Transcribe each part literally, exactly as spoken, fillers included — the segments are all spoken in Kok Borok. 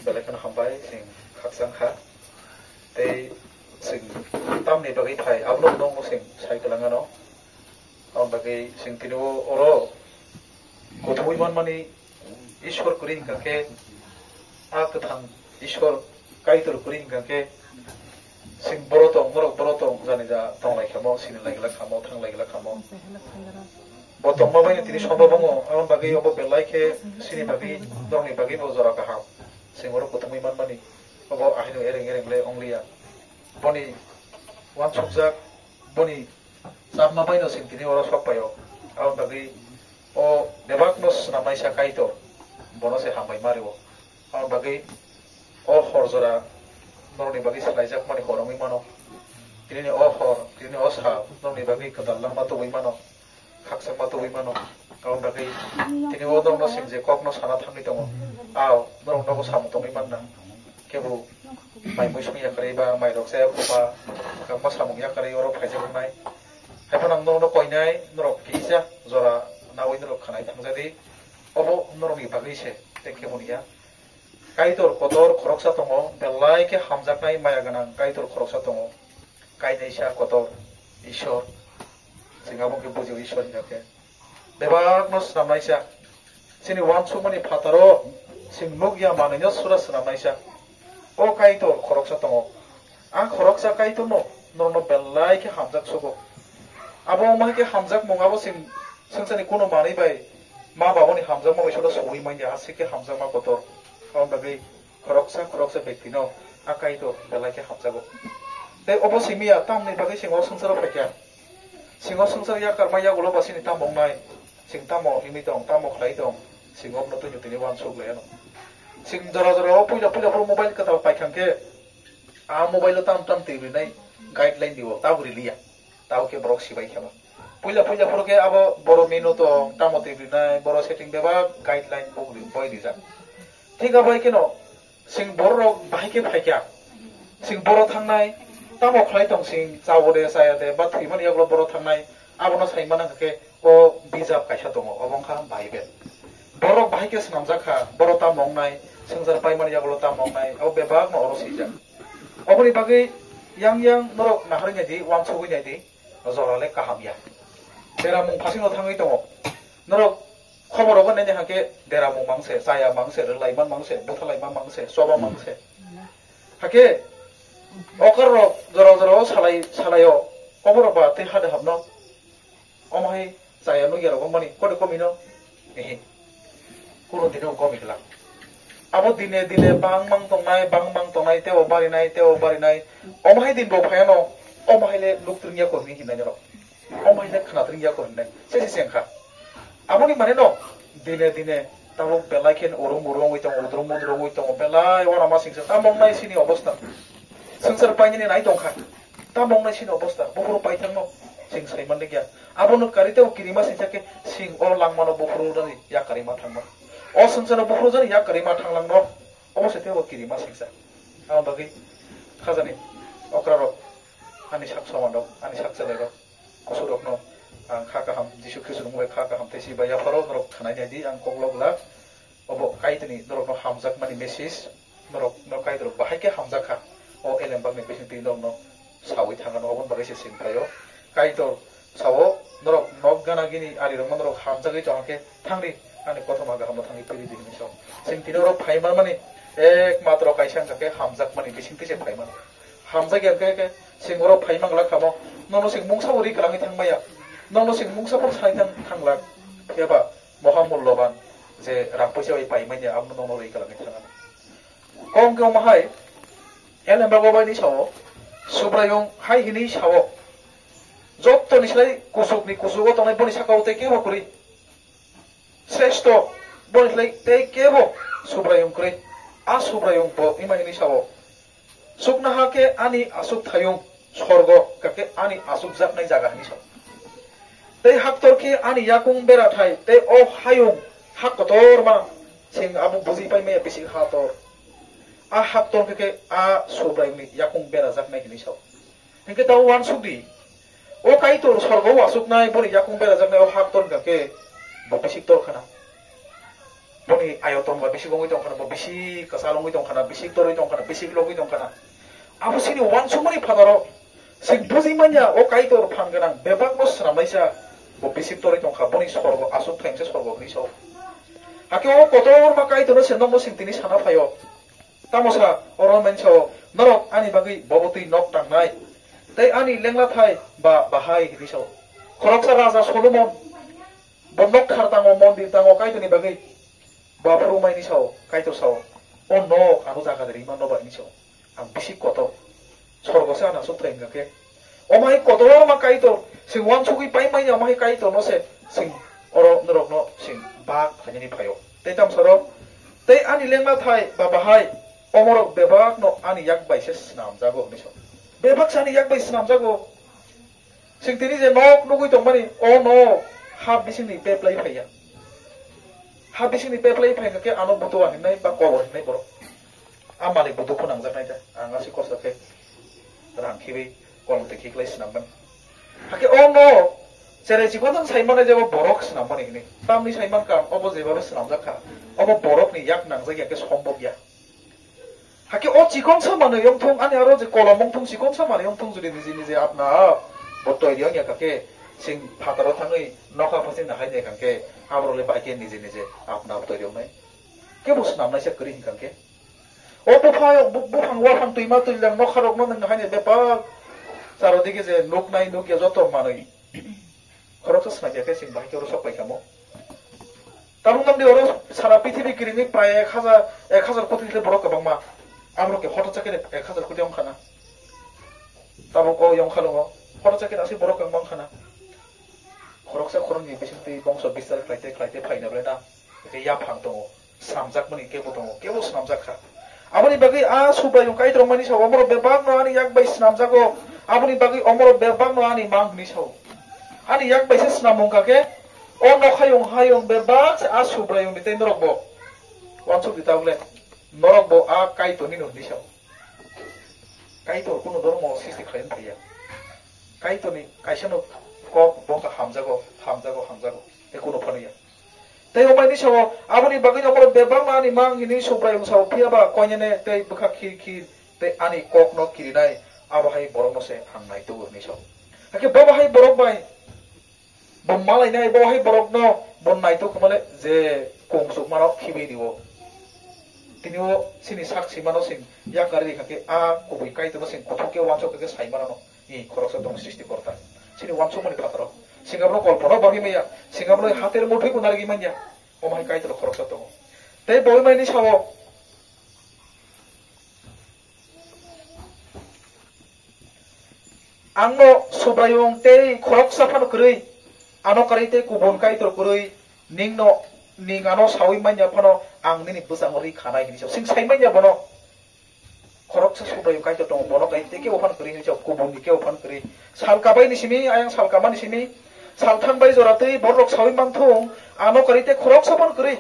Belai kheno hambai, chwng khakchang kha. Tei chwng tamni bagwi phai, abono nokno chwng sai kwlangano. Aboni bagwi chwng tini o oro kuthumwi manmani Ishwar kwrwi hwnkha khe, a kwthang Ishwar Kaitor kwrwi hwnkha khe, chwng boro tong, norok boro tong, jani ja tong lai khamo, sini lai glak khamo, thang lai glak khamo. Bo tongma bai tini sombo bongo, aboni bagwi obo belai khe chini bagwi, norokni bagwi bo jora kaham. Chwng oro kuthumwi manmani, obo ahino ereng ereng le wngliya. Boni uansukjak, boni chapma baino chwng tini oro sok paio. Aboni bagwi o bebakno swnamnaisa Kaitor, bono se hambai ma rwo. Aboni bagwi o hor jora norokni bagwi swlaijakmani hor wngwi mano. Tinini o hor, tinini o sal norokni bagwi kwtal langma tubui mano, khakchangma tubui mano. Aboni bagwi tini o norokno chwng je kokno sana thangwi tongo, a norok nogo samung tongwi manna. Kebo mai mui song yakarwi ba mai rok chaya kho ba, kwbangma samung yakarwi oro phaijak wngnai. Haiphano ang norokno koinai, norok kisa jora naui norok khanai thangjadi. Obo norokni bagwi se, tei kebo ni ya. Kaitor kotor khoroksa tongo, belai khe hamjaknai maya gwnang Kaitor khoroksa tongo. Kainaisa kotor Ishwar. Chwng abo khe bujio Ishwar hingkha khe. Bebakno swnamnaisa. Chini uansukmani phataro chwng nukya manwino sura swnamnaisa. O Kaitor khoroksa tongo. A khoroksa Kaitorno norokno belai khe hamjak sugo. Abo wngma hai khe hamjakmung abo chwng swngcharni kuno manwi bai ma babani hamjakma bai soda sogwi manya, aswk khe hamjakma kotor. Aboni bagwi khoroksa khoroksa bektino a Kaitor belai khe hamjago. Tei obo simiya tamni bagwi chwng o swngcharo phaikha. Chwng o swngchar yakarma yagulo ba chini tamo wngnai, chwng tamo himwi tong, tamo khlai tong, chwng obono twino tini uansuk lai anw. Chwng jora jora o puila puila phuru mobile kwtal paikha khe, a mobile o tam tam twi rinai guideline diwo, tabo riliya. Tabo khe borok sibai kheno. Puila puila phuru khe abo boro menu tong, tamo twi rinai, boro setting bebak guideline bok ri-, boi rijak. Thik abo hai kheno, chwng bororok bahai khe phaikha. Chwng boro thangnai, tamo khlai tong chwng, chao de, chaya de, ba thwimani yagulo boro thangnai, abono sai mana hwnkhe o bijap kaisa tongo, obo wngkha Bible. Borok bahai khe swnamjak kha, boro tamo wngnai, swngchar paimani yagulo tamo wngnai, abo bebakno oro swijak. Oboni bagwi yang yang norok naharwi naidi, uansugwi naidi, jora le kaham ya. Beramung phasingo thangwi tongo. Norok khobor rogo nini hake dera mung mangse, chaya mangse, rwlai man mangse, buthalai man mangse, choba mangse. Hake okar rok jora jora o salai, salai o, oboro ba tei hade hapno. Omo hai chaya nugya rok wngmani, kode komino? Ehe. Kuno dino komi kla. Abo dine dine bang mang tongnai, bang mang tongnai, teo barinai, teo barinai. Omo hai din bo phayano, omo hai le nuk tringya ko hini hinai rok. Omo hai le khna tringya ko hinai. Se se sengkha. Aboni mane no, dine dine, tabuk belai khen urung urung oi tongo, udrum udrum oi tongo, belai wana ma singsa, tamo wngnai sini obostha. Swngchar painani nai tongkha, tamo wngnai sini obostha, buphuru paithangno, sing sai manlikya. Abono kari tebo kirima singsa khe, sing o langmano buphuru rani yakarima thangma. O swngcharno buphuru jani yakarima thanglangno, obo se tebo kirima singsa. Aboni bagwi khajani okrarok, ani sak somanrok, ani sak chelairok. Kusurokno ang kha kaham, Jisu Khristo nungbai kha kaham tei si bai yapharo norok khanai nai di, ang kok lok la. Obo Kaitorni norokno hamjakmani message, norokno Kaitor bahai khe hamjak kha. O elembakni bisingtwi norokno sawi thangano, oboni bagwi se sini phaio. Kaitor sao, norok nok gana gini arirokno norok hamjagwi tongkha khe thangdi, ani kothoma gahamno thangwi piri di hinwi sao. Chwng tini oro phai manmani ekmatro kaisa wngkha khe hamjakmani bisingtwi se phai mano. Hamjakya khe, khe, sing oro phai mangla khamo, nono sing mungsa bo ri kwlangwi thang maya, nono sing mungsa phano sai thang, thang lak, eba moha mulloban je rang puisa bai pai manya, abono nono ri kwlangwi thang ano. Kok wngkhe omo hai, elembak bai ni sao, Subraiyung hai hinwi sao, jottoni slai kuchukni kuchugo tongnai boni sakao tei kebo kwrwi. Sreshto, boni slai tei kebo Subraiyung kwrwi. A Subraiyung bo ima hinwi sao, "Chuknoha khe ani achukthayung, sorgo khe ani achukjaknai jaga," hinwi sao. Tei haktor khe ani yakung berathai, tei o hayung ha kotorma, chwng abo buji pai maya bisi hator. A haktor khe, khe a Subraiyungni yakung berajaknai hinwi sao. Hinkhe tabuk uansuk di, o Kaitor sorgo o achuknai, boni yakung berajaknai o haktor wngkha khe bo bisik tor khana. Boni ayoton ba bisik wngwi tongkhana, bo bisik kwchal wngwi tongkhana, bisik torwi tongkhana, bisik logwi tongkhana. Abo chini uansukmani phataro chwng bujwi manya, o Kaitor phan gwnang bebakno swnamnaisa, bo bisik torwi tongkha, boni sorgo aswk thai wngse sorgo hwnwi sao. Hakhe o kotorma Kaitorno se nokno chwng tini sana phaio. Tamo sa oro mansa o, norok ani bagwi bobotwi nok tangnai, tei ani lengla thai ba bahai hwnwi sao. Khoroksa raja Solomon bo nok thar tango, mondir tango Kaitorni bagwi. Bo aphuru mai ni sao, Kaitor sao, "O nok ano jaga de rima no bai," ni sao. Ang bisi kotor. Sorgo se ana suk thai hingka khe. O mai kotor ma Kaitor, sing wansugwi pai mai ya, o mai Kaitor no se, sing oro norok no sing bak khainani phaio. Tei tam soro, tei ani lengma thai ba bahai, omorok bebak no ani yak bai se snam jago, ni sao. Bebak se ani yak bai snam jago. Sing tini je nok nugui tongmani, o nok ha bisingni peplai phaiya. Ha bisingni peplai phai hingke ano butua hingnai ba kobor hingnai borok. A malik bo dukhu nangjaknai da. Ang asi kosto khe rang khibi kolom twi khiklai swnam mani. Hakhe o nok cherai chikon jang sai mani je bo borok swnam mani hinwi. Tamni sai mankha obo jebabe swnamjak kha. Obo borokni yak nangjak ya khe sombok ya. Hakhe o chikon sa manwi wngthung, ani aro je kolom wngthung, chikon sa manwi wngthung, jodi niji niji apna ap bo toiri wngya kha khe, sing phataro thangwi nokha phasinna hai de kha khe, aborok le bai khe niji niji apna ap toiri wngnai. Kebo swnamnaisa kwrwi hwn kha khe. O buphang, bu-, buphang waphang twima twilang nokha rokno nwng hai de bebak charo digi je nuknai nukya joto manwi. Khoroksa swnam ya khe chwng bahai khe oro sok pai kamo. Tabuk nang di oro sara pithibi kiringwi prai ek hajar, ek hajar koti le borok kwbangma. Aborok khe hoto chakhe ek hajar koti wng khana. Tabuk o yong khalungo hoto chakhe aswk borok kwbangma wng khana. Khoroksa khoroknwi bisingtwi bongso bistar khlaite khlaite phaina belai na. Hwnkhe yaphang tongo, swnamjakmani kebo tongo, kebo swnamjak kha. Aboni bagwi a Subraiyung Kaitor mani sao, omorok bebakno ani yak bai swnamjago, aboni bagwi omorok bebakno ani mang hwnwi sao. Ani yak bai se swnam wng kha khe, o nokhayung hayung bebak se a Subraiyungni tei norokbo. Wansuk di tabuk le, norokbo a Kaitorni no hwnwi sao. Kaitor kunu dormo sristi khlai wng thaiya. Kaitorni kaisano kok bo wngkha hamjago, hamjago, hamjago. Tei kunu phano ya. Tei omaini sao, aboni bagwi omo bebakma ani mang hwnwi Subraiyung sao, phiya ba koinene tei bwkha khir khir tei ani kokno kirinai, abo hai borokno se ang naitugo hwnwi sao. Hakhe bo bahai borok bai bo malainai, bo hai borokno bo naituk hwnmale je kung sukmano khibi rio. Tini o chini sak simano sing yakari rikha khe a kubui Kaitorno sing kuthuk khe uansuk khe sai mano. Ni khoroksa tong sristi korta. Chini uansukmani phataro. Singabno kolpono bagwi maya. Singabno hater muthwi bo narigwi manya. Omo hai Kaitor khoroksa tongo. Tei bo maini sao. Angno Subraiyung tei khoroksa phano kwrwi. Ano kwrwi tei kubun Kaitor kwrwi. Ningno, ning ano sawi manya phano ang nini bwskango ri khanai hini sao. Sing sai manya bono. Khoroksa Subraiyung Kaitor tongo, bono kai tei kebo phan kwrwi hinwi sao, kubun ni kebo phan kwrwi. Sal kabai ni simi, ayang sal kama ni simi, sal thang bai jora twi borok sawi manthung, ano kwrwi tei khoroksa phan kwrwi.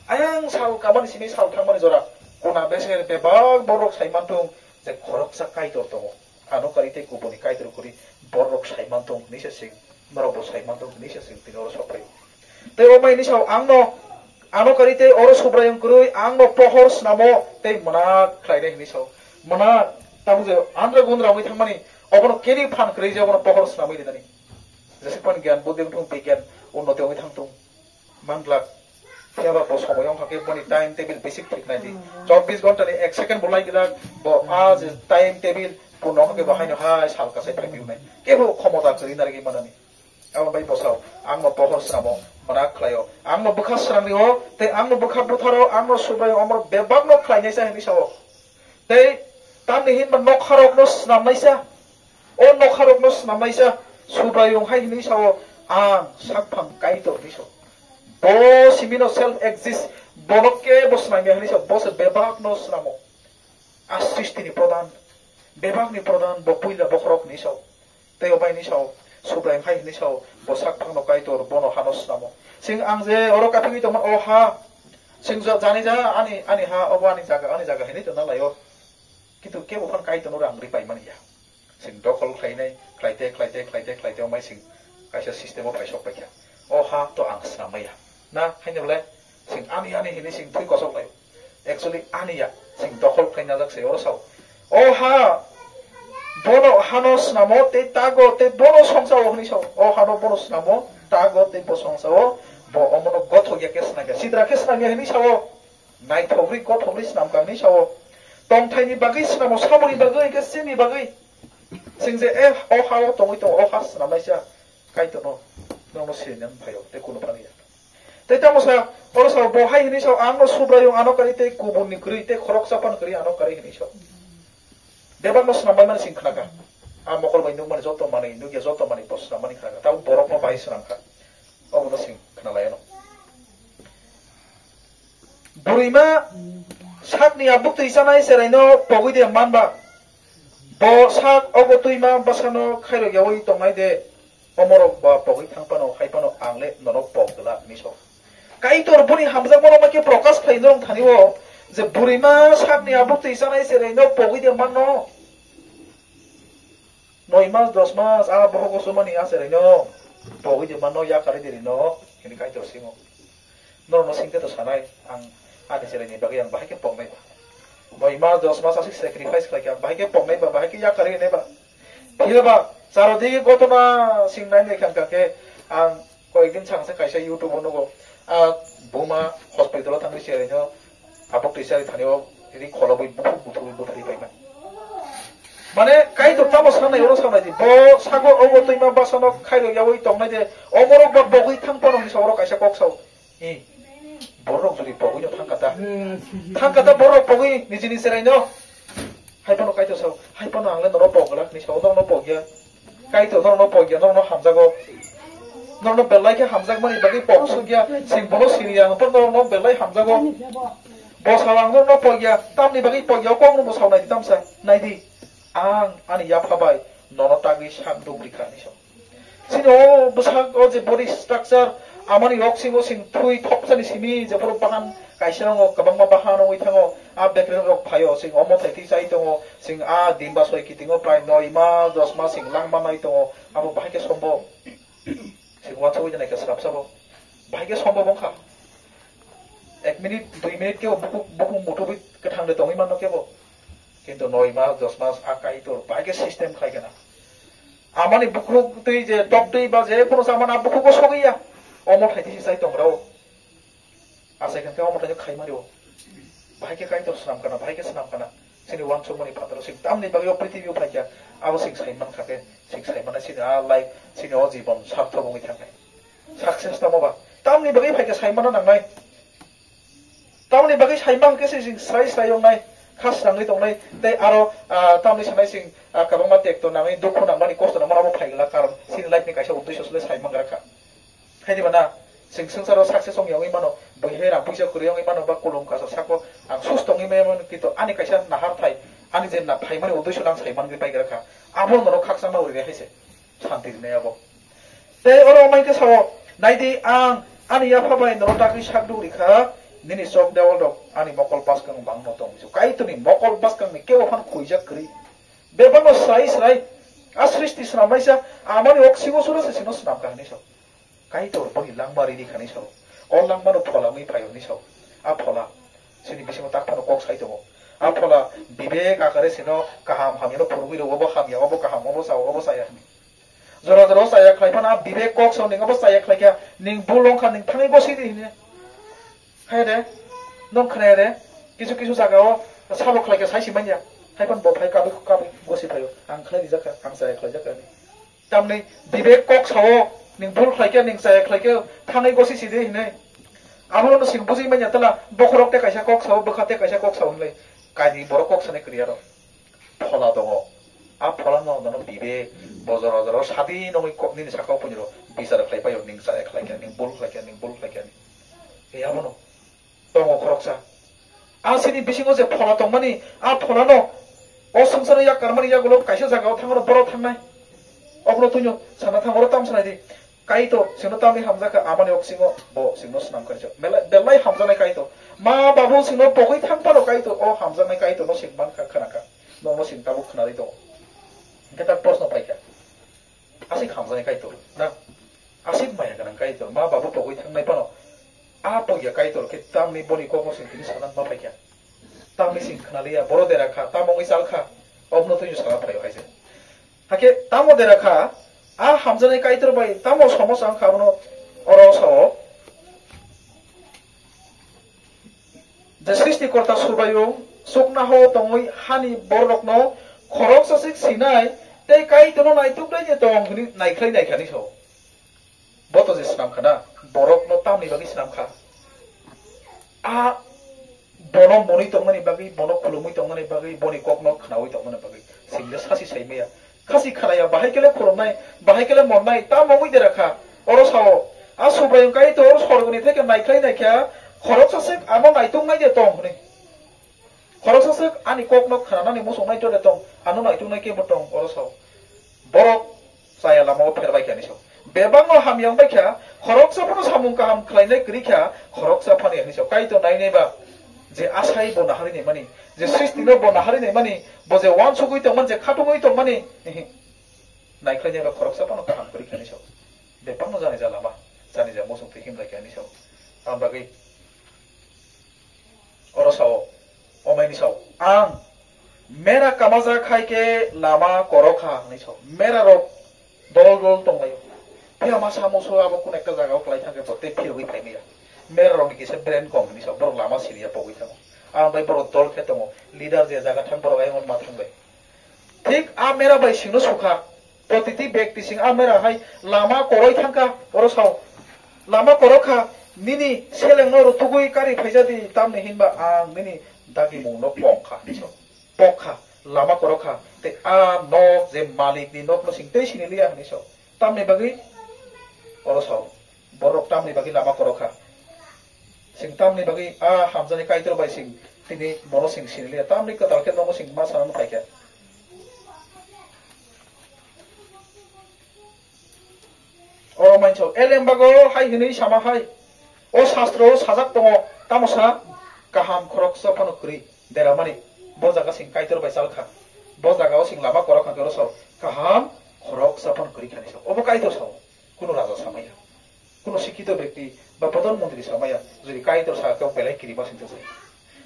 Ayang sal kama ni simi, sal thang mani jora, kuna beser bebak borok sai manthung, je khoroksa Kaitor tongo. Ano kwrwi tei kubun ni Kaitor kwrwi, borok sai manthung, hinwi se sing. Norok bo sai manthung hinwi se chwng tini oro sok phaio. Tei o mai hinwi sao, "Ang no, ano kwrwi tei oro Subraiyung kwrwi, ang no pohor snamo tei mwnak khlainai," hinwi sao. Mwnak, tabuk je andra gundra wngwi thangmani, obono keni phan kwrwi je obono pohor snamwi rinani. Jesuk phano gyan, buddhi wngthung, bigyan, unnoti wngwi thangthung. Manglak. Phiya ba bo somoi wngkha khe boni time table basic thik nai di. Hmm. Chobbish ghonta ni ek second bo lai glak, bo a je time table purno wngkha khe bo haino hai sal kasai phai phiyoknai. Kebo khomota kwrwi narigwi manani. Abo bai bosao, ang no pohor sramo, mwnak khlaio. Ang no bwkha srang rio, tei ang no bwkha butharo, ang no Subraiyung omor bebak no khlainai sa hinwi sao. Tei tamni hinba nokharokno snamnaisa, o nokharokno snamnaisa Subraiyung hai hwnwi sao, "Ang sakphang Kaitor," hwnwi sao. Bo simino self exist, bono kebo snamya hwnwi sao, bo se bebakno snamo. A sristini prodhan, bebakni prodhan bo puila bokhorok hwnwi sao. Tei o bai hwnwi sao, Subraiyung hai hwnwi sao, bo sakphangno Kaitor, bono hano snamo. Chwng ang je oro kaphigwi tongmani o ha, chwng ja-, jani ja ani, ani ha, obo ani jaga, ani jaga hinwi tongna laio. Kintu kebo phan Kaitorno rang ri paimani ya. Chwng dokhol khlainai, khlaite, khlaite, khlaite, khlaite, omai chwng kaisa system o paisok paikha. O ha to ang snam maya. Na, haino le, Sing ani ani hini sing thui kosok lai. Actually ani ya sing dokhol khlai najak se oro sao. O ha, bono hano snamo tei tago tei bono songsao hini sao. O hano bono snamo tago tei bo songsao bo omono gothok ya khe snam ya. Sidra khe snam ya hini sao. Naithogwi gothogwi snam kha hini sao. Tongthaini bagwi snamo, samoni bagwi hwnkhe chini bagwi. Sing je, eh, o ha o tongwi tongo, o ha snamnaisa. Kaitorno, nono sirinani phaio, tei kuno phani ya. Tei tamo sa, oro sa, bo hai hini sa, ang no Subraiyung ano kari tei kubun ni kwrwi, tei khoroksa phan kwrwi ano kari hini sa. Bebak no swnam bai mani sing khnaka. A mokol bai nukmani joto manwi, nukya joto manwi bo swnam mani khnaka. Tamo borok no bai swnam kha. Obo no sing khna lai ano. Burima sakni abuk twi chanai cherai no pogwi de manba. Bo sak ogo twima bwsano khairok yawi tongnai de. Omorok ba pogwi thang phano, hai phano ang le nono pok glak hini so. Kaitor boni hamjakmano ma khe prokash khlai norok thani o je burima sakni abuk twi chanai cherai no pogwi de manno. Noi mas, dos mas, a bohok o sumani a cherai no pogwi de manno, yakarwi de rino, hini Kaitor singo. Norokno singkhe to sanai, ang ani cheraini bagwi ang bahai khe poknai ba. Noi mas, dos mas aswk sacrifice khlai khe ang bahai khe poknai ba, bahai khe yakarwi nai ba. Phiya ba, charo digi gotona sing nai nai kha khe ang koyekdin chang se kaisa YouTube o nugo. A buma hospital o thangwi cheraino abuk twi chari thani o ri kholobwi bukhuk buthubwi bwthai paimani. Mane Kaitor tamo sanai oro sanai di. Bo sago obo twima basano khairok yawi tongnai de. Omorok ba bogwi thang phano hinwi sa oro kaisa kok sao. Hi. Borok jodi pogwi no thang kata. Thang kata borok pogwi nijini cherai no. Hai phano Kaitor sao. Hai phano ang le norok pogwlak ni sao. Norok no pogya. Kaitor norok no pogya. Norok no hamjago. Norok no belai khe hamjakmani bagwi pok sugya. Sing bono siriya. Hwnkhe norok no belai hamjago. Bo sao ang norok no pogya. Tamni bagwi pogya. O kok no bo sao nai di tamsa. Nai di. Ang ani yapha bai nono tagwi sak dugri kha ni sao. Chini o bwsak o je body structure, amani rok singo sing thui thopsani simi je phuru bahan kaisa wngo, kwbangma bahan wngwi thango. A background rok phaio, sing omo thai thwi chai tongo, sing a din ba soi kitingo prai noi ma, dos ma sing langma nai tongo. Abo bahai khe sombo. Sing uansugwi nai khe swrapsa bo. Bahai khe sombo wngkha. Ek minute, dui minute khe bo bukhuk, bukhuk muthubwi kwthang de tongwi manno khe bo. Kintu noi mas, dos mas a Kaitor bahai khe system khlai gana. Amani bukhuk twi je tok twi ba je phano samani a bukhuk o sogwi ya. Omo thai tisi chai tong rao. Asai khe omo thai khai mani o. Bahai khe Kaitor swnam kana, bahai khe swnam kana. Chini uansukmani phataro sing tamni bagwi o prithibi o phai kha. Abo sing sai man kha khe, sing sai mano chini a life, chini o jibon sarthok wngwi thang khe. Success tamo ba? Tamni bagwi phai khe sai mano nangnai. Tamoni bagwi sai mang khe se sing srai srai wngnai, kha srangwi tongnai, tei aro, ah, tamni sanai sing, ah, kwbangma tekto nangwi, dukhu nangmani, kosto nangmani abo phai glak, karon chini life ni kaisa uddesho se sai mangra kha. Hai diba na? Sing swngcharo success wngya wngwi mano, bui hai rang puisa kwrwi wngwi mano, ba kulum kasa sako ang susto wngwi mano, kintu ani kaisa nahar thai, ani je na phaimani uddesho no ang sai mangwi paigra kha. Abo norok khakchangma uri hai se. Santi rinai abo. Tei oro wngmai khe sao, "Nai di, ang ani yapha bai norok dagwi sak dugri kha, nini chok dewal rok ani mokol bwskang bangno tong." Kaitorni mokol bwskangni kebo phano khuijak kwrwi. Bebakno srai srai, a srishti swnamnaisa, amani ok singo sura se sino swnam kha hinwi sao. Kaitor boni langma rini kha hinwi sao. O langmano phola wngwi phai hinwi sao. A phola chini bisingo tak phano kok sai tongo. A phola bibek akare sino kaham hamyano phurugwi rwo, obo hamya, obo kaham, obo sao, obo chaya hinwi. Jora jora o chaya khlai phano a bibek kok sao ning abo chaya khlai kha, ning bul wng kha, ning thangwi gosi di hini. Hai de, nwng khna ya de, kisu kisu jaga o sabo khlai kha sai si manya. Hai phano bo phai kabui kabui gosi phaio, ang khlai rijak kha, ang chaya khlai jak kha hini. Tamni bibek kok sao, ning bul khlai kha, ning chaya khlai kha, thangwi gosi si di hini. Abono sing bujui manya tala, bokhorok te kaisa kok sao, bwkha te kaisa kok sao hinlai. Kaini borok kok sanai kwrwi aro. Phola tongo. A phola no nono bibek, bojor ojor o sadi nongwi kok nini saka o puini rw bichar khlai paio, ning chaya khlai kha, ning bul khlai kha, ning bul khlai kha ni. Tei abono tongo khoroksa. A sini bisingo je phola tongmani, a phola no o swngcharo yak karmani yagulo kaisa jaga o thangmano borok thangnai. Obono twino sana thang oro tam sanai di. Kaitor, sino tamni hamjakha, amani ok singo bo sino swnam kha. Belai, belai hamjaknai Kaitor. Ma babu sino pogwi thang phano Kaitor, o hamjaknai Kaitor no sing man kha, khna kha. Nono sing tabuk khna ri tongo. Hingke tak proshno pai kha. Asik hamjaknai Kaitor, na? Asik maya gwnang Kaitor, ma babu pogwi thangnai phano. A pogya Kaitor khe tamni boni kokno sing tini sanan ma phaikha. Tamni sing khnaliya, boro dera kha, tamo wngwi chal kha, obno twi sanan phaio hai se. Hakhe tamo dera kha, a hamjaknai Kaitor bai tamo somosa wngkha abono oro sao. Je Srishtikorta Subraiyung chuknaho tongwi hani bororokno khoroksa sik sinai tei Kaitorno naituknai je tong hwnwi naikhlai naikha ni sao. Bo to je swnam kha na, borokno tamni bagwi swnam kha. A bono monwi tongmani bagwi, bono khulumwi tongmani bagwi, boni kokno khnaui tongmani bagwi. Singde sasi sai maya. Khasi khanaya, bahai kele khulumnai, bahai kele monnai, tamo wngwi dera kha. Oro sao, a Subraiyung Kaitor sorgoni theke naikhlai naikha, khoroksa sek ano naituknai de tong hwnwi. Khoroksa sek ani kokno khnanani muchungnai tore tong, ano naituknai kebo tong, oro sao. Borok chaya lamao pherbai kha ni sao. Bebakno hamya wngbai kha, khoroksa phano samung kaham khlainai kwrwi kha, khoroksa phano ya ni sao. Kaitor nainai ba, je asai bo naharwi naimani, je sristino bo naharwi naimani, bo je uansugwi tongmani, je khatungwi tongmani, ehe. Naikhlainai ba khoroksa phano kaham kwrwi kha ni sao. Bebakno jani ja lama, jani ja muchung twi himlai kha ni sao. Ang bagwi Oro sao, omaini sao, ang mera kamajak hai khe lama korokha hwnwi sao. Mera rok dol dol tonglaio. Phiya ma samo so abo kun ekta jagao klai thangkhe bo tei phirogwi phaimaya. Mera rokni kisa brain kom hwnwi sao, borok lama siniya pogwi thango. Ang bai borok dol khe tongo, leader je jaga thang borok ayung ma thanglai. Thik a mera bai singno sukha, protiti bekti sing a mera hai lama koroi thangkha, oro sao. Lama korokha, nini selengno rutugwi kari phaijadi, tamni hinba ang nini dagimungno pokha, hinwi sao. Pokha, lama korokha, tei a nok je malikni nokno sing tei sini liya, hinwi sao. Tamni bagwi, oro sao. Borok tamni bagwi lama korokha. Sing tamni bagwi a hamjaknai Kaitor bai sing tini bono sing siniliya. Tamni kwtal khe nomo sing ma sana phaikha. O mainso elembago hai hwnwi sama hai. O sastro o sajak tongo, tamo sa kaham khoroksa phano kwrwi deramani. Bo jaga sing Kaitor bai chalkha. Bo jaga o sing lama korokha khe oro sao kaham khoroksa phano kwrwi khani sao. Obo Kaitor sao. Kuno raja samaya, kuno sikito bekti ba prodhan montri samaya, jodi Kaitor sa khe belai kirima singsa sai.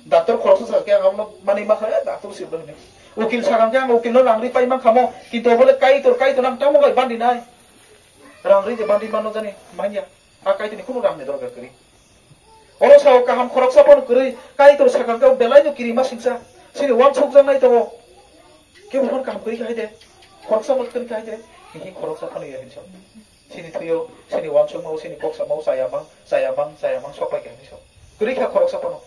Doctor khoroksa sa khe ang abono mani ma kha, "Eh, doctor sirbo hini." Ukil sakang khe ang ukilno rang ri pai man khamo, kintu obole Kaitor, Kaitor ang tamo bai bandi nai. Rang ri je bandi mano jani, manya. A Kaitorni kuno rangni dorkar kwrwi. Oro sao kaham khoroksa phano kwrwi, Kaitor sakang khe belaino kirima singsa. Sini uansukjaknai tongo. Kebo phano kaham kwrwi kha hai de. Khoroksa phano kwrwi kha hai de. Hihi khoroksa phano ya hinwi sao. Sini thwio, sini uansukmao, sini kok samao, chayamang, chayamang, chayamang, sok pai kha hinwi sao. Kwrwi kha khoroksa phano.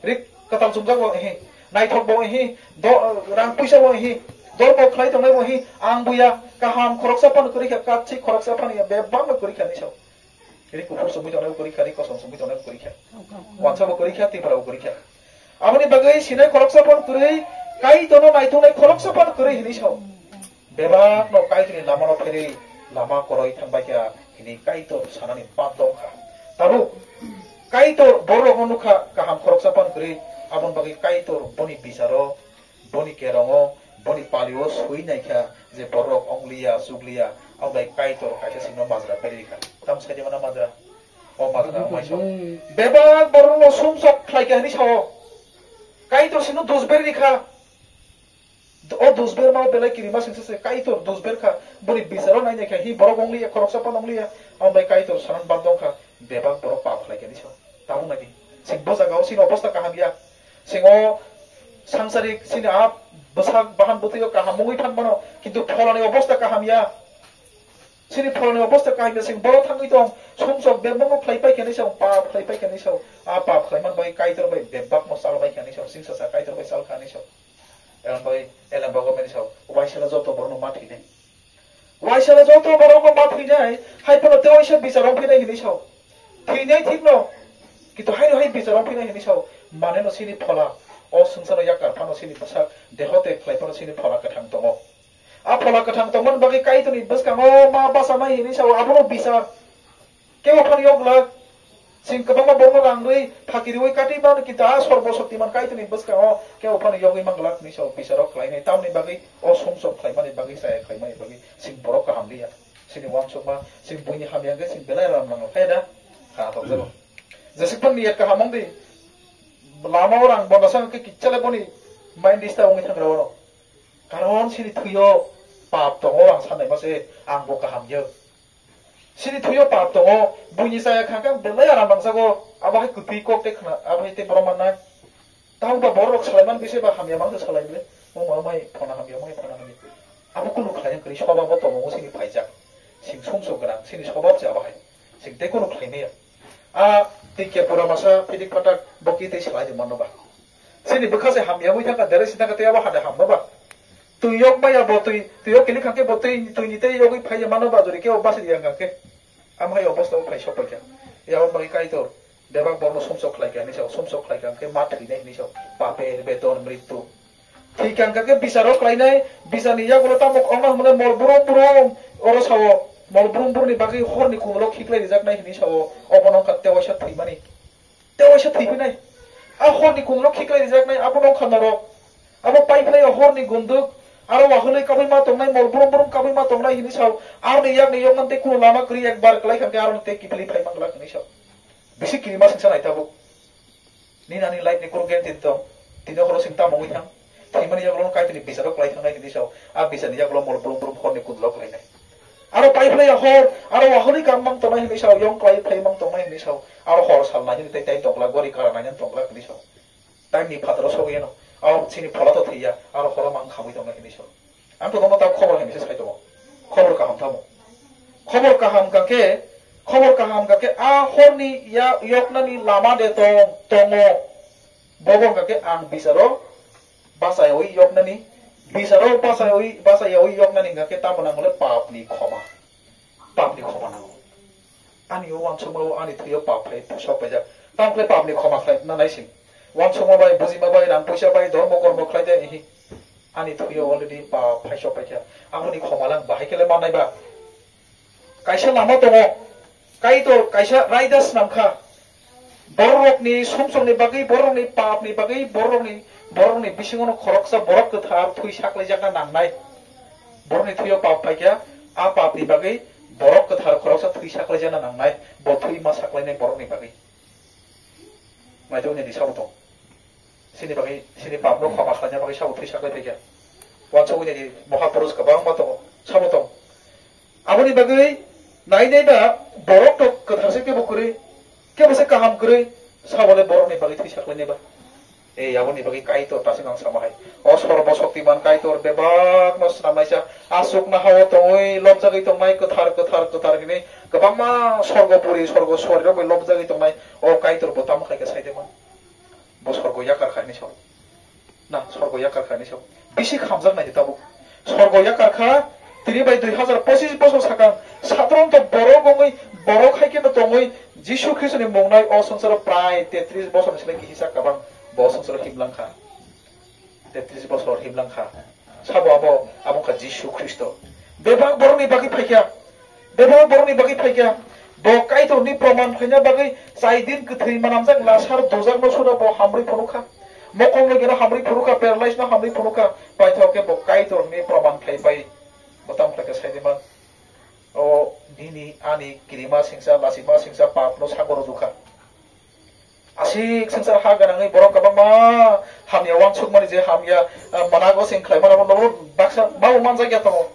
Rik kwtal chumjak bo hihi, naithok bo hihi, do-, rang puisa bo hihi, dormo khlai tongnai bo hihi, ang buya, kaham khoroksa phano kwrwi kha, katsik khoroksa phano ya, bebak no kwrwi kha hinwi sao. Ri kuphur songwi tongnai bo kwrwi kha, ri kosom songwi tongnai bo kwrwi kha. Wansa bo kwrwi kha, Tripura bo kwrwi kha. Aboni bagwi sinai khoroksa phano kwrwi, Kaitorno naithoknai khoroksa phano kwrwi hinwi sao. Bebak no Kaitorni lamano pherwi lama koroi thangbai kha hinwi Kaitor sanani bad dong kha. Tabuk Kaitor bororokno nukha kaham khoroksa phano kwrwi, aboni bagwi Kaitor boni bicharo Boni kerongo, boni palio sui naikha je borok ongliya, chugliya, ang bai Kaitor kaisa sino majra berikha. Tam saidi mana majra? O majra, o maiso. Bebak borokno sumsok khlaikha hinwi sao. Kaitor sino dus berikha. O dus berma belai kirima singsa se Kaitor dus berkha. Boni bicharo nai naikha hi borok ongliya, khoroksa pan ongliya. Ang bai Kaitor sanan bad dongkha. Bebak borok pap khlaikha hinwi sao. Tabuk nai di. Sing bo jaga o sini obostha kaham ya. Singo sangsarik sini a bwsak bahan bwtwi o kaham wngwi phan mano, kintu pholani obostha kaham ya. Sini pholani obostha kaham ya, sing boro thangwi tong, sumsok bebakno khlai pai khe hinwi sao, pap khlai pai khe hinwi sao, a pap khlai man bai Kaitor bai bebakno chal bai khe hinwi sao, sing sasa Kaitor bai chal kha hinwi sao. Elem bai, elem bago mani sao, waisala joto borokno ma thwinai. Waisala joto borokno ma thwinai, hai phano tei waisa bichar wng phinai hinwi sao. Thwinai thikno, kintu haino hai bichar wng phinai hinwi sao. Maneno sini phola, o swngcharno yakar phano sini bwsak, deho tei khlai phano sini phola kwthang tongo. A phola kwthang tongmani bagwi Kaitorni bwskango ma bachanai hinwi sao, abono bichar. Kebo phano yok glak. Sing kwbangma borokno rang rwi, phaki rwi, kati mano, kintu a Sorbo Shoktiman Kaitorni bwskango kebo phano yogwi man glak hinwi sao, bicharo khlainai. Tamoni bagwi o sumsok khlaimani bagwi, chaya khlaimani bagwi sing borok kaham liya. Sini uansukma, sing buini hamya hwnkhe sing belai ram nango. Hai da? Kha tokjago. Jesuk phang ni yet kaham wng di. Lama o rang bonda sang khe kichale boni mind disturb wngwi thang rw. Karon sini thuyo pap tongo ang sanai mase ang bo kaham yo. Sini thuyo pap tongo, buini chaya khangkhe belai aram rangsago, abo hai kwtwi kok tei khna, abo hai tei borom mannai. Tamo ba borok salai man bise ba hamya man salai bile. Mo ma mai phona hamya, mai phona hamya. Abo kunu khlai kwrwi soba bo tongo sini phaijak. Sing sumsok gwnang, sini soba se abo hai. Sing tei kunu khlai maya. A tei ke pura masa pidik patak boki tei salai di mano ba. Sini bwkha se hamya wi thangkha, dere si thangkha tei abo hade hamno ba. Twi yok maya bo twi, twi yok kili khangkhe bo twi, twi ni tei yogwi phaiya mano ba jori khe o basi yang khangkhe. Amo hai obostha o phai sok paikha. Ya o bai Kaitor, bebak borno sumsok khlai kha hinwi sao, sumsok khlai kha hwnkhe ma thwinai hinwi sao. Paper, beton, mrittu. Thwi kha hwnkhe bisaro khlainai, bisarni yagulo tamo ongma hwnmale mol brum brum oro sao. Mol brum brumni bagwi horni kunglo khiklai rijaknai hinwi sao. Obono wngkha tewaisa thwimani. Tewaisa thwiphinai. A horni kunglo khiklai rijaknai, abono wngkha norok. Abo paiphlai horni gunduk, aro wahwlwi kabui ma tongnai, mol brum brum kabui ma tongnai hinwi sao. Aroni yakni yoknani tei kunu lama kwrwi, ekbar kwlai kha hwnkhe aroni tei kiphilwi phai man glak hinwi sao. Bisi kirima singsa nai tabuk. Nini ani life ni kunu guarantee tong. Tini horo sing tamo wngwi thang. Thwimani yagulo Kaitorni bisaro kwlai thangnai hinwi sao. A bisarni yagulo mol brum brum horni kundlo khlainai. Aro paiphlai hor, aro wahwlwi kam mang tongnai hinwi sao, yong kwlai phai mang tongnai hinwi sao. Aro hor sal nai hinwi tei time tongla, gori kara nai hinwi tongla hinwi sao. Time ni phataro sogwi ano. Aro chini phola to thwiya, aro horo mang khamwi tongnai hinwi sao. Ang to tongma ta khobor hinwi se sai tongo. Khobor kaham tamo. Khobor kaham ka khe, khobor kaham ka khe a horni ya yoknani lama de tong, tongo. Bobo hwnkha khe ang bisaro bachayawi yoknani, bisaro bachayawi, bachayawi yoknani hwnkha khe tamo nango le papni khoma. Papni khoma nango. Ani o uansukma o ani thwi o pap phai sok paijak. Tamo khe papni khoma khlai na naising. Uansukma bai, bujima bai, rang puisa bai, dhormo kormo khlai de ihi. Ani thwi o already pap phai sok paikha. Aboni khoma lang bahai khe le mannai ba. Kaisa lama tongo. Kaitor kaisa raida swnam kha. Bororokni sumsokni bagwi, bororokni papni bagwi, bororokni, bororokni bisingono khoroksa borok kwthar thwi saklaijakna nangnai. Borokni thwio pap phaikha, a papni bagwi borok kwthar khoroksa thwi saklaijakna nangnai. Bo thwi ma saklainai borokni bagwi. Naitugni di sabo tong. Sini bagwi, sini papno khama khlaina bagwi sabo thwi saklai phaikha. Uansugwi nini mohapurush kwbangma tongo, sabo tong. Aboni bagwi nainai ba borok to kwthar se kebo kwrwi, kebo se kaham kwrwi, sabo le borokni bagwi thwi saklainai ba. Ei, aboni bagwi Kaitor ta se nang sama hai. O Sorbo Shoktiman Kaitor bebakno snamnaisa, aswk na hao tongwi lobjagwi tongnai kwthar, kwthar, kwthar hinwi kwbangma sorgo puri, sorgo suari rok bai lobjagwi tongnai. O Kaitor bo tamo khai khe sai de man. Bo sorgo yakar kha hinwi sao. Na, sorgo yakar kha hinwi sao. Bisi khamjak nai di tabuk. Sorgo yakar kha, tini bai dui hazar pochis bosor sakang, sadharanto borok wngwi, borok hai kheno tongwi, Jisu Khristoni mung nai o swngcharo prai tetris bosorni slai kisa kabang bo swngcharo himlang kha. Tetris bosor himlang kha. Sabo abo, abo wngkha Jisu Khristo. Bebak borokni bagwi phaikha. Bebak borokni bagwi phaikha. Bo Kaitorni proman khlaina bagwi chai din kwthwi manamjak Lasar dojakno suda bo hamrwi phunukha. Mokol no geno hamrwi phunukha, paralyze no hamrwi phunukha. Paithok khe bo Kaitorni proman khlai pai. Bo tamo khlai kha sai di man. O nini ani kirima singsa, lasima singsa, papno sagoro dukha. Asik swngchar ha gwnangwi borok kwbangma hamya uansukmani je hamya, ah, manago sing khlaimani abo nogo baksa bao manjakya tongo.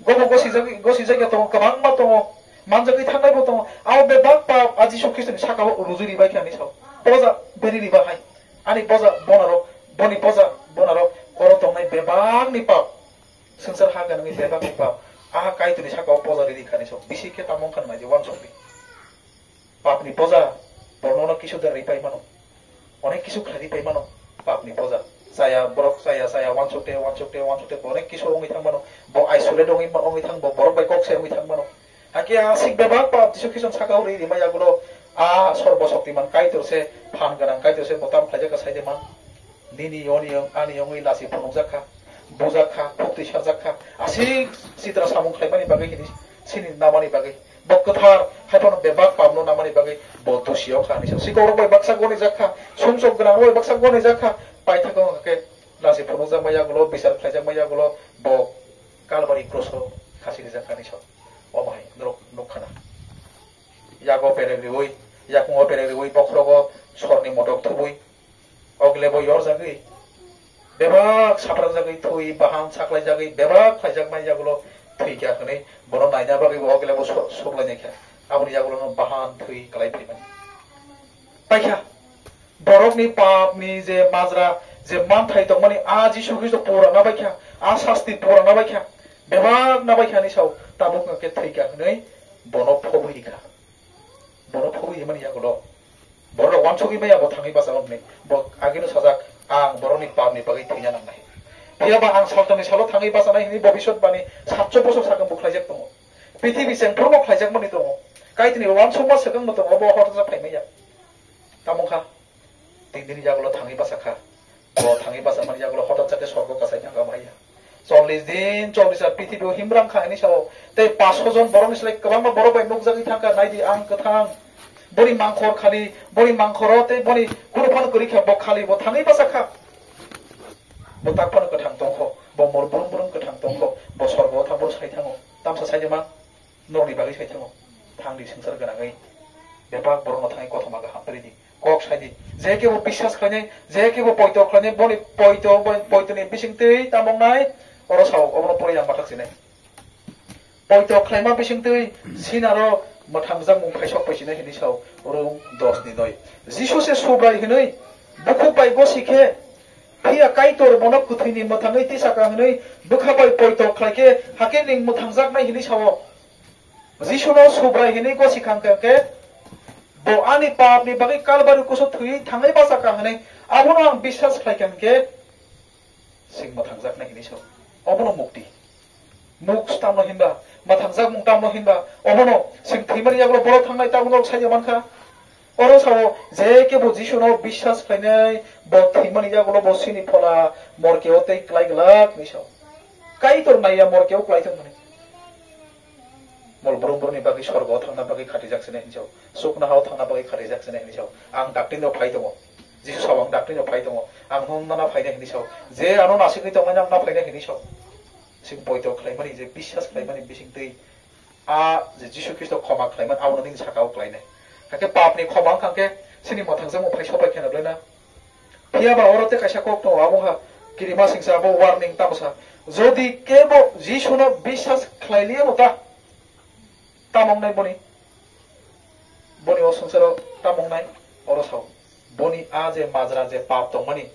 Gobo gosijagwi, gosijagya tongo, kwbangma tongo, manjagwi thangnaibo tongo. Abo bebak pap a Jisu Khristoni saka-o rujui ribai khe ani sao. Poja beri riba hai. Ani poja bonaro, boni poja bonaro, oro tongnai bebakni pap. Swngchar ha gwnangwi bebakni pap. Aha Kaitorni saka-o poja riri kha ani sao. Bisi khe tamo wngkha nai je uansukni. Papni poja, borokno kisu da ri pai mano. Onek kisu khlai ri pai mano, papni poja. Chaya, borok chaya, chaya, uansukte, uansukte, uansukte, bo onek kisu wngwi thang mano. Bo isolate wngwi, wngwi thang, bo borok bai kok se wngwi thang mano. Hakhe asik bebak pap Jisu Khristo saka o ri rima yagulo, a Sorbo Shoktiman Kaitor se, phan gwnang Kaitor se, bo tamo khlaijak kha sai de man. Nini oni, ani wngwi lasi phunukjak kha, bujak kha, khuk twi sarjak kha, asik sitra samung khlaimani bagwi hini sini namani bagwi. Bo kwthar hai phano bebak papno namani bagwi bo dusi wng kha hinwi sa. Sikhok rok bai baksa gonijak kha, sumsok gwnang rok bai baksa gonijak kha, paithak wng khe lasi phunukjakma yagulo, bichar khlaijakma yagulo bo Kalbari kroso khasi rijak kha hinwi sa. Omo hai norok nuk khana. Yago berek riui Yakungo berek riwi bokhorogo sorni motok thubui, ogle bo yorjagwi, bebak saprakjagwi thwi, bahan saklaijagwi, bebak khlaijakmani yagulo thwikha hwnwi bono naina bagwi bo ogle bo so-, soklainai kha. Aboni yagulono bahan thwi kwlai phaimani. Paikha, borokni papni je majra, je manthai tongmani, a Jisu Khristo pura nabaikha, a sasti pura nabaikha, bebak nabaikha hinwi sao, tabuk hwnkhe thwikha hwnwi bono phobwi rikha. Bono phobwi rimani yagulo borok wansugwi maya bo thangwi bacha hwnwi. Bo agino sajak, "Ang borokni papni bagwi thwina nangnai." Phiya ba ang saltongni salo thangwi bachanai hwnwi bobiswt bani satso bosor sakang bo khlaijak tongo. Prithibi chengphurno khlaijakmani tongo. Kaitorni wansukma swkangno tongo, bo hotjak phaimaya. Tamo kha? Tin dini yagulo thangwi bachakha. Bo thangwi bachamani yagulo hotat chakhe sorgo kasai thangkha bahai ya. Chollish din, chollish ar pithibio himrang kha hinwi sao. Tei paso jon borokni slai kwbangma borok bai nukjagwi thangkha, naidi ang kwthang. Boni mangkhor khali, boni mangkhoro tei boni kunu phano kwrwi kha, bo khali bo thangwi bachakha. Bo tak phano kwthang tongkho, bo mor brum brum kwthang tongkho, bo sorgo thango, bo sai thango. Tamsa sai de ma? Norokni bagwi sai thango. Thang di swngchar gwnangwi. Bebak borokno thangwi kothoma kaham phri di. Kok sai di. Je kebo biswas khlainai, je kebo poito khlainai, boni poito, bo-, poitoni bisingtwi tamo wngnai, oro sao, obono pore yang bathak sinai. Poito khlaima bisingtwi sinaro mwthangjak mung khaisok pai sinai hinwi sao, Rom dos ni noi. Jisu se Subrai hinwi bukhuk bai gosi khe, phiya Kaitor bono kwthwini mwthangwi tisaka hinwi bwkha bai poito khlai khe, hakhe ning mwthangjaknai hinwi sao. Jisuno Subrai hinwi gosi khang khe, bo ani papni bagwi Kalbari kusu thwi thangwi bachakha hinwi abono ang biswas khlai kha hinkhe, sing mwthangjaknai hinwi sao. Obono mukti. Muk tamno hinba, mwthangjak mung tamno hinba, obono sing thwimani yagulo borok thangnai tabuk norok sai mankha. Oro sao, je kebo Jisuno biswas khlainai, bo thwimani yagulo bo sini phola morkeo tei klai glak hinwi sao. Kaitor naiya morkeo klai thwng hwnwi. Mol brum brumni bagwi sorgo thangna bagwi khatijak sinai hinwi sao. Sukna hao thangna bagwi khatijak sinai hinwi sao. Ang dakti no phai tongo. Jisu sao ang dakti no phai tongo. Ang nungna phainai hinwi sao. Je ano nasikwi tongmani ang na phainai hinwi sao. Sing poito khlaimani je biswas khlaimani bisingtwi a je Jisu Khristo khoma khlaimani abono nini sakao klainai. Hakhe papni khoma wngkha khe sini mwthangjakmung phai sopai kheno glena. Phiya ba oro tei kaisa kok tongo, abo wngkha kirima singsa, abo warning tamsa. Jodi kebo Jisuno biswas khlai liya no ta, tamo wngnai boni? Boni o swngcharo tamo wngnai? Oro sao. Boni a je majra je pap tongmani,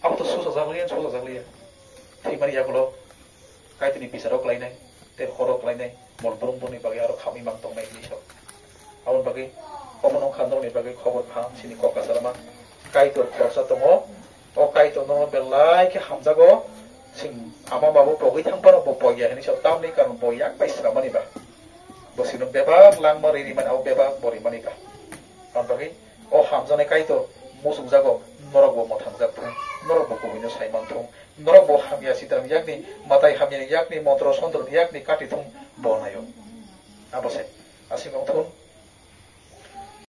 abo to suchajak liya, suchajak liya. Thwimani yagulo Kaitorni bicharo klainai, tei horo klainai, mol brum boni bagwi aro khamwi mang tongnai hinwi sao. Aboni bagwi omono wngkha norokni bagwi khobor kaham, chini kok kasarma. Kaitor khoroksa tongo, o Kaitor no belai khe hamjago, sing ama babo pogwi thang phano bo pogya hinwi sao, tamni karon bo yak bai swnamani ba. Bo sino bebak langma ri rimani, abo bebak bo rimani ba. Aboni bagwi o hamjaknai Kaitor muchungjago, norok bo mwthangjak thung, norok bo kubui no sai man thung, norok bo hamya sitram yakni, mwtai hamya yakni, montro sontro yakni kati thung bo naio. Abo se aswk wng thung.